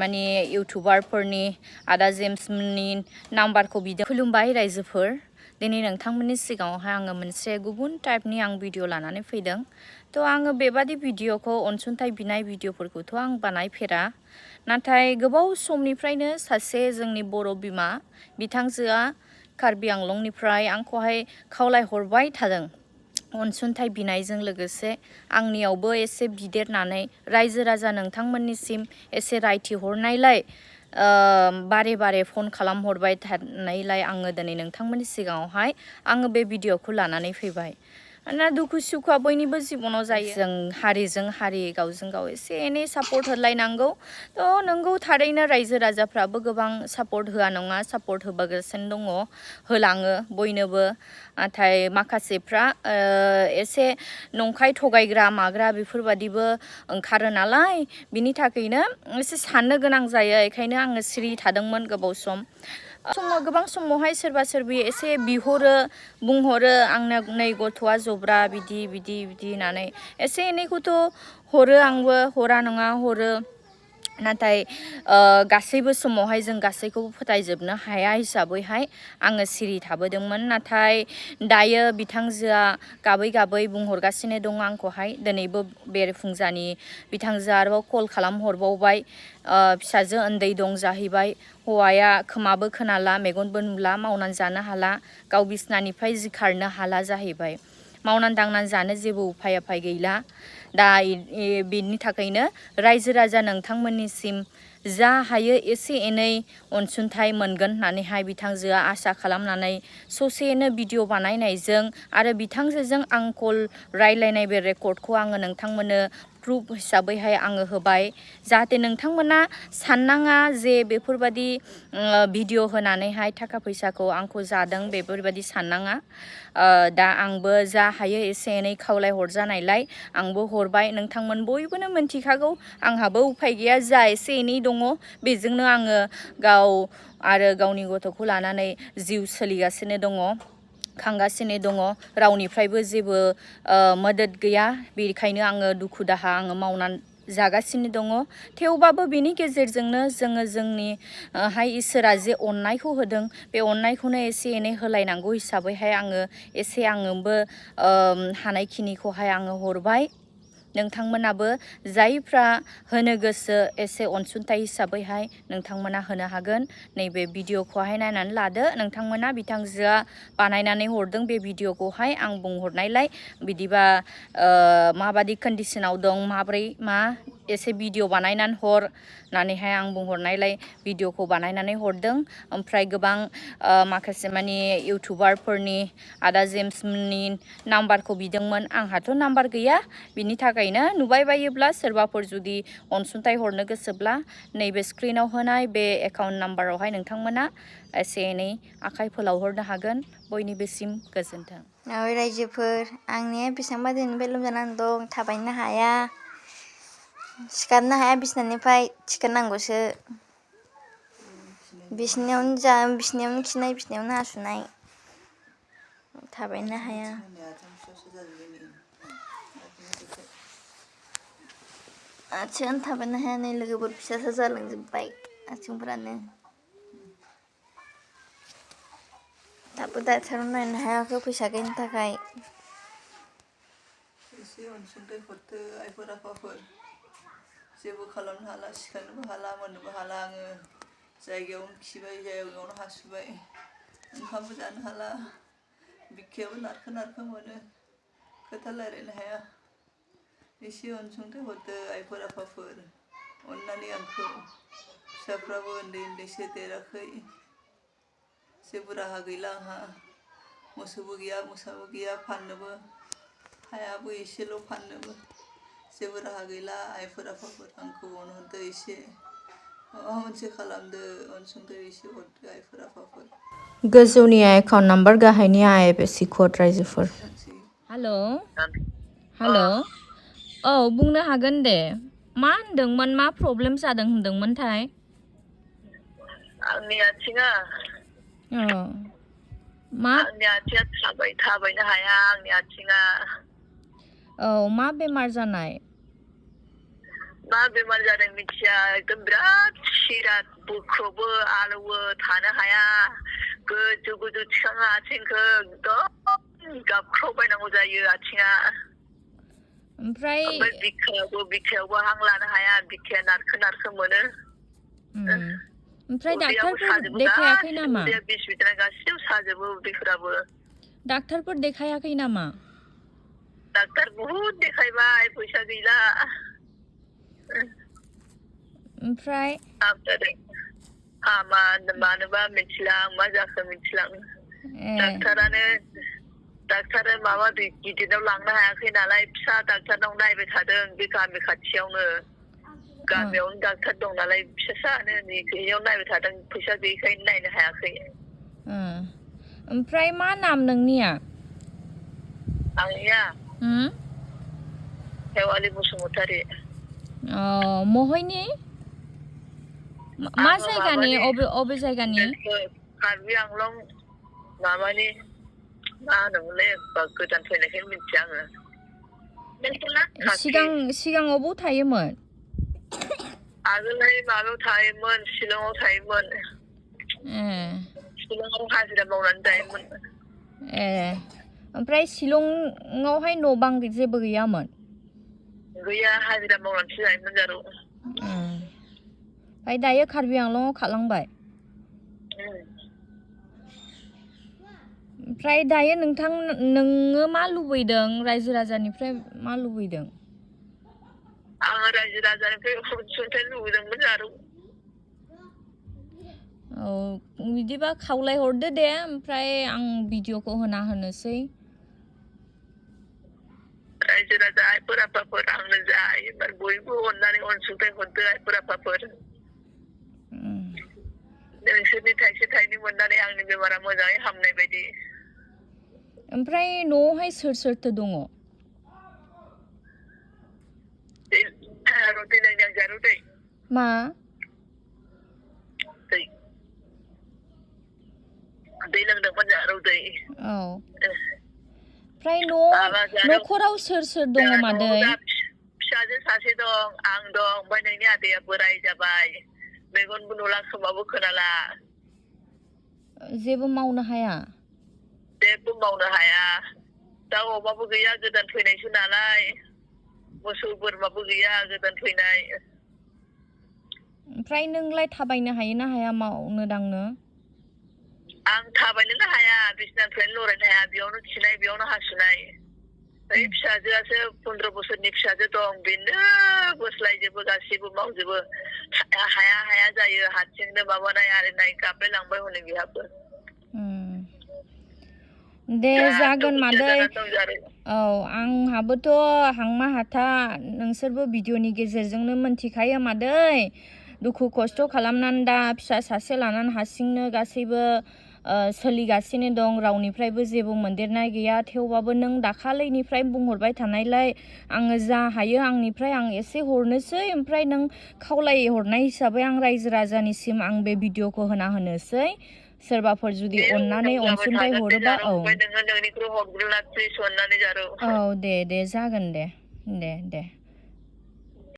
माने इउटुबारफोरनि आदा जेम्समोननि नाम्बारखौ बिदों। खुलुमबाय रायजोफोर, दिनै नोंथांमोननि सिगाङावहाय आङो मोनसे गुबुन टाइपनि भिडिअ लानानै फैदों। थ' आङो बेबादि भिडिअखौ अनसुंथाइ बिनाय भिडिअफोरखौथ' आं बानायफेरा, नाथाय गोबाव समनिफ्रायनो सासे जोंनि बर' बिमा बिथांजोआ कार्बि आंलंनिफ्राय आंखौहाय खावलायहरबाय थादों अनसुंथाइ बिनायजों लोगोसे आंनियावबो एसे बिदेरनानै रायजो राजा नोंथांमोननिसिम एसे रायथिहरनायलाय बारे बारे फन खालामहरबाय थानायलाय आङो दिनै नोंथांमोननि सिगाङावहाय आङो बे भिडिअखौ लानानै फैबाय। ना दुखु सुखुआ बयनिबो जिबनाव जायो, जों हारिजों हारि गावजों गाव एसे एनै सापर्ट होलायनांगौ। थ' नोंगौ थारैनो रायजो राजाफ्राबो गोबां सापर्ट होआ नङा, सापर्ट होबोगासिनो दङ, होलाङो बयनोबो। नाथाय माखासेफ्रा एसे नंखाय थगायग्रा माग्रा बेफोरबादिबो ओंखारो नालाय, बिनि थाखायनो एसे साननो गोनां जायो। बेखायनो आङो सिरि थादोंमोन गोबाव सम। गोबां समावहाय सोरबा सोरबि एसे बिहरो बुंहरो आंनो नै गथ'आ जब्रा बिदि होननानै एसे एनैखौथ' हरो, आंबो हरा नङा हरो। नाथाय गासैबो समावहाय जों गासैखौबो फोथायजोबनो हाया हिसाबैहाय आङो सिरि थाबोदोंमोन। नाथाय दायो बिथांजोआ गाबै गाबै बुंहरगासिनो दङ आंखौहाय। दिनैबो बेरेफुंजानि बिथांजोआ आरोबाव कल खालामहरबावबाय। फिसाजो उन्दै दं जाहैबाय, हौवाया खोमाबो खोनाला मेगनबो नुला, मावनानै जानो हाला, गाव बिसनानिफ्राय सिखारनो हाला जाहैबाय। मावनानै दांनानै जानो जेबो उफाय गैला। दा बेनि थाखायनो रायजो राजा नोंथांमोननिसिम जा हायो एसे एनै अनसुंथाइ मोनगोन होननानैहाय बिथांजोआ आसा खालामनानै ससेनो भिडिअ बानायनायजों आरो बिथांजोजों आं कल रायलायनाय बे रेकर्डखौ आङो नोंथांमोननो प्रुफ हिसाबैहाय आङो होबाय, जाहाथे नोंथांमोना साननाङा जे बेफोरबादि भिडिअ होनानैहाय थाखा फैसाखौ आंखौ जादों बेफोरबादि साननाङा। दा आंबो जा हायो एसे एनै खावलाय हरजानायलाय आंबो हरबाय। नोंथांमोन बयबोनो मिन्थिखागौ आंहाबो उफाय गैया, जा एसे एनै दङ बेजोंनो आङो गाव आरो गावनि गथ'खौ लानानै जिउ सोलिगासिनो दङ, खांगासिनो दङ। रावनिफ्रायबो जेबो मदद गैया, बेनिखायनो आङो दुखु दाहा आङो मावनानै जागासिनो दङ। थेवबाबो बेनि गेजेरजोंनो जोङो जोंनि इसोरा जे अननायखौ होदों बे अननायखौनो एसे एनै होलायनांगौ हिसाबैहाय आङो एसे आङोबो हानायखिनिखौहाय आङो हरबाय। नोंथांमोनाबो जायफ्रा होनो गोसो एसे अनसुंथाइ हिसाबैहाय नोंथांमोना होनो हागोन। नैबे भिडिअखौहाय नायनानै लादो नोंथांमोना, बिथांजोआ बानायनानै हरदों बे भिडिअखौहाय आं बुंहरनायलाय। बिदिबा माबादि कन्डिसनाव दं, माब्रै मा एसे भिडिअ बानायनानै हर होननानैहाय आं बुंहरनायलाय भिडिअखौ बानायनानै हरदों। ओमफ्राय गोबां माखासे मानि इउटुबारफोरनि आदा जेम्समोननि नाम्बारखौ बिदोंमोन, आंहाथ' नाम्बार गैया। बिनि थाखायनो नुबाय बायोब्ला सोरबाफोर जुदि अनसुंथाइ हरनो गोसोब्ला नैबे स्क्रिनाव होनाय बे एकाउन्ट नाम्बारावहाय नोंथांमोना एसे एनै आखाइ फोलावहरनो हागोन। बयनिबोसिम गोजोन्थों। रायजोफोर, आंनिया बेसेबांबा दिननिफ्राय लोमजानानै दं, थाबायनो हाया, सिखारनो हाया, बिसिनानिफ्राय थिखोनांगौसो। बिसिनायावनो खिनाय, बिसिनायावनो हासुनाय, थाबायनो हाया। आथिङानो थाबायनो हाया, नै लोगोफोर फिसासो जालांजोब्बाय आथिंफ्रानो। दाबो डाक्टाराव नायनो हायाखै फैसा गैयिनि थाखाय। एसे अनसुंथाइ हरदो आइफोर आफाफोर। जेबो खालामनो हाला, सिखारनोबो हाला, मोननोबो हाला आङो। जायगायावनो खिबाय, जायगायावनो हासुबाय, ओंखामबो जानो हाला, बिखायाबो नारखो मोनो, खोथा रायलायनो हाया। एसे अनसुंथाइ हरदो आइफोर आफाफोर, अननानै आंखौ। फिसाफ्राबो उन्दैसो, देराखै, जेबो राहा गैला आंहा। मोसौबो गैया, मोसाबो गैया, फाननोबो हायाबो एसेल' फाननोबो जेबो राहा गैला। आइफोर आफाफोर आंखौ अनहरदो, एसे माबा मोनसे खालामदो, अनसुंथाइ एसे हरदो आइफोर आफाफोर। गोजौनि एकाउन्ट नाम्बार, गाहायनि IFSC कड रायजोफोर। हेल' औ बुंनो हागोन दे। मा होनदोंमोन, मा प्रब्लेम जादों होनदोंमोनथाय? आंनि आथिङा मा? आंनि आथिङा थाबायनो हाया, आंनि आथिङा। औ, मा बेमार जानाय? मा बेमार जादों मिथिया एकदम बिराद सिरा बोख्रबो आलौवो थानो हाया गोजौ गोजौ थिखाङो आथिंखौ एकदम गाबख्रावबायनांगौ जायो आथिङा ओमफ्राय बिखायावबो हां लानो हाया बिखाया नारखो मोनो ओमफ्राय डाक्टारफोर देखायाखै नामा बिस बिदिनो गासिबो साजोबो उदैफोराबो डाक्टारफोर देखायाखै नामा डाक्टार बहुद देखायबाय फैसा गैला ओमफ्राय मानोबा मिथिला मा जाखो मिथिला डाक्टारा माबा गिदिराव लांनो हायाखै नालाय फिसा डाक्टारनाव नायबाय थादों बे गामि खाथियावनो गामियावनो डाक्टार दं नालाय फिसासानो बेयाव नायबाय थादों फैसा गैयैखायनो नायनो हायाखै ओमफ्राय मा नाम नोंनिया आंनिया हेवालि बसुमतारी महैनि मा जायगानि अबे जायगानि कार्बि आंलं माबानि मा होनोमोनलाय गोदान फैनायखायनो मिथिया आङो सिगाङाव बबाव थायोमोन आगोलहाय माबायाव थायोमोन शिलंआव थायोमोन शिलंआव हाजिरा मावनानै जायोमोन ओमफ्राय शिलंआवहाय न' बां जेबो गैयामोन गैया हाजिरा मावनानैसो जायोमोन जारौ ओमफ्राय दायो कार्बि आंलंआव खारलांबाय ओमफ्राय दायो नोङो मा लुबैदों रायजो राजानिफ्राय मा लुबैदों आङो रायजो राजानिफ्राय अनसुंथाइ लुबैदोंमोन जारौ बिदिबा खावलायहरदो दे ओमफ्राय आं भिडिअखौ होनोसै रायजो राजा आइफोर आफाफोर आंनो जा एबार बयबो अननानै अनसुंथाइ हरदो आइफोर आफाफोर नोंसोरनि थाइसे थाइनै मोननानै आंनि बेमारा मोजाङै हामनाय बायदि ओमफ्राय न'आवहाय सोरथो दङ मा दै लोंदोंमोन जारौ दै ओमफ्राय न'खराव सोर दङ मादै फिसाजो सासे दं आं दं ओमफ्राय नोंनि आदैया बोराय जाबाय मेगनबो नुला खोमाबो खोनाला जेबो मावनो हाया दाउ अमाबो गैया गोदान फैनायसो नालाय मोसौ बोरमाबो गैया गोदान फैनाय ओमफ्राय नोंलाय थाबायनो हायो ना हाया मावनो दांनो आं थाबायनोनो हाया बिसिनानिफ्रायनो लरायनो हाया बेयावनो खिनाय बेयावनो हासुनाय ओइ फिसाजोआसो 15 बोसोरनि फिसाजो दं बेनो बोस्लायजोबो गासैबो मावजोबो हाया जायो हारसिंनो माबानाय आरिनाय गाबलाय लांबाय हनै बेहाबो दे जागोन मादै आंहाबोथ' हांमा हाथा नोंसोरबो भिडिअनि गेजेरजोंनो मोनथिखायो मादै दुखु खस्थ' खालामनानै दा फिसा सासे लानानै हारसिंनो गासैबो सोलिगासिनो दं रावनिफ्रायबो जेबो मोनदेरनाय गैया थेवबाबो नों दाखालैनिफ्राय बुंहरबाय थानायलाय आङो जा हायो आंनिफ्राय आं एसे हरनोसै ओमफ्राय नों खावलाय हरनाय हिसाबै आं रायजो राजानिसिम आं बे भिडिअखौ होनोसै सोरबाफोर जुदि अननानै अनसुंथाइ हरोबा दे जागोन दे